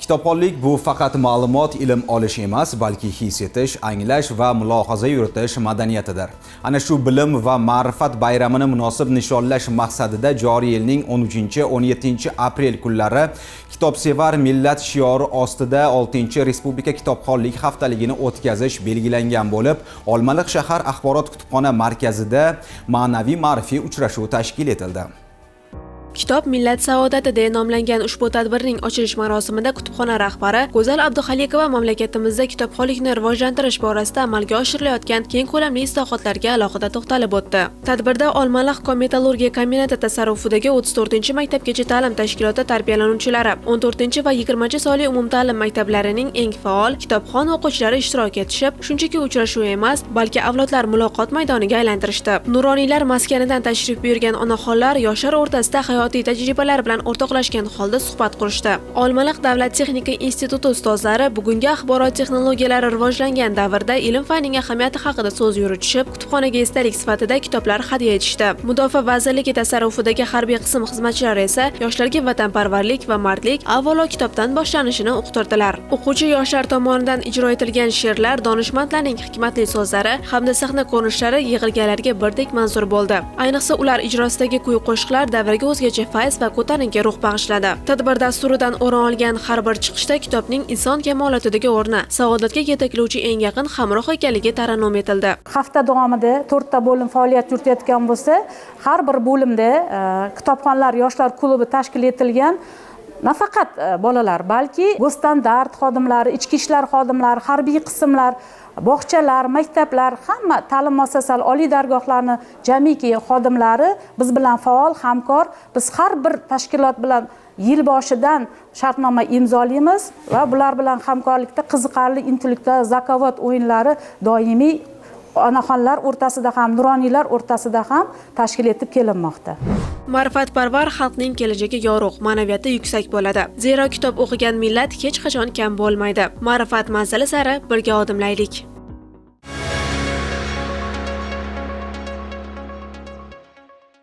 Kitobxonlik bu faqat ma'lumot, ilm olish emas, balki his etish, anglash va mulohaza yuritish madaniyatidir. Ana shu bilim va ma'rifat bayramini munosib nishonlash maqsadida joriy yilning 13-17 aprel kunlari "Kitobsevar millat" shiori ostida 6-Respublika kitobxonlik haftaligini o'tkazish belgilangan bo'lib, Olmaliq shahar axborot kutubxona markazida ma'naviy ma'rifiy uchrashuv tashkil etildi. "Kitob millat saodati" deya nomlangan ushbu tadbirning ochilish marosimida kutubxona rahbari Go'zal Abduxoliqova mamlakatimizda kitobxonlikni rivojlantirish borasida amalga oshirilayotgan keng ko'lamli islohotlarga alohida to'xtalib o'tdi. Tadbirda Olmaliq kon-metallurgiya kombinati tasarrufidagi 34-maktabgacha ta'lim tashkiloti tarbiyalanuvchilari, 14 va 20 sonli umumta'lim maktablarining eng faol kitobxon o'quvchilari ishtirok etishib, shunchaki uchrashuv emas, balki avlodlar muloqot maydoniga aylantirishdi. Nuroniylar maskanidan tashrif buyurgan onaxonlar yoshlar o'rtasida hayotiy tajribalar bilan o'rtoqlashgan holda suhbat qurishdi. Olmaliq davlat texnika instituti ustozlari bugungi axborot texnologiyalari rivojlangan davrda ilm-fanning ahamiyati haqida so'z yuritishib, kutubxonaga esdalik sifatida kitoblar hadya etishdi. Mudofaa vazirligi tasarrufidagi harbiy qism xizmatchilari esa yoshlarga vatanparvarlik va mardlik avvalo kitobdan boshlanishini uqtirdilar. O'quvchi yoshlar tomonidan ijro etilgan she'rlar, donishmandlarning hikmatli so'zlari hamda sahna ko'rinishlari yig'ilganlarga birdek manzur bo'ldi. Ayniqsa, ular ijrosidagi kuy-qo'shiqlar davrga o'zgacha fayz va ko'tarinki ruh bag'ishladi. Tadbir dasturidan o'rin olgan har bir chiqishda kitobning inson kamolotidagi o'rni, saodatga yetaklovchi eng yaqin hamroh ekanligi tarannum etildi. Hafta davomida to'rtta bo'lim faoliyat yuritayotgan bo'lsa, har bir bo'limda kitobxonlar yoshlar klubi tashkil etilgan. Nafaqat bolalar, balki Gosstandart xodimlari, ichki ishlar xodimlari, harbiy qismlar, bog'chalar, maktablar, hamma ta'lim muassasalari, oliy dargohlarni jamiki xodimlari biz bilan faol hamkor. Biz har bir tashkilot bilan yil boshidan shartnoma imzolaymiz va bular bilan hamkorlikda qiziqarli intellektual zakovat o'yinlari doimiy onaxonlar o'rtasida ham, nuroniylar o'rtasida ham tashkil etib kelinmoqda. Ma'rifatparvar xalqning kelajagi yorug', ma'naviyati yuksak bo'ladi. Zero kitob o'qigan millat hech qachon kam bo'lmaydi. Ma'rifat manzili sari birga odimlaylik.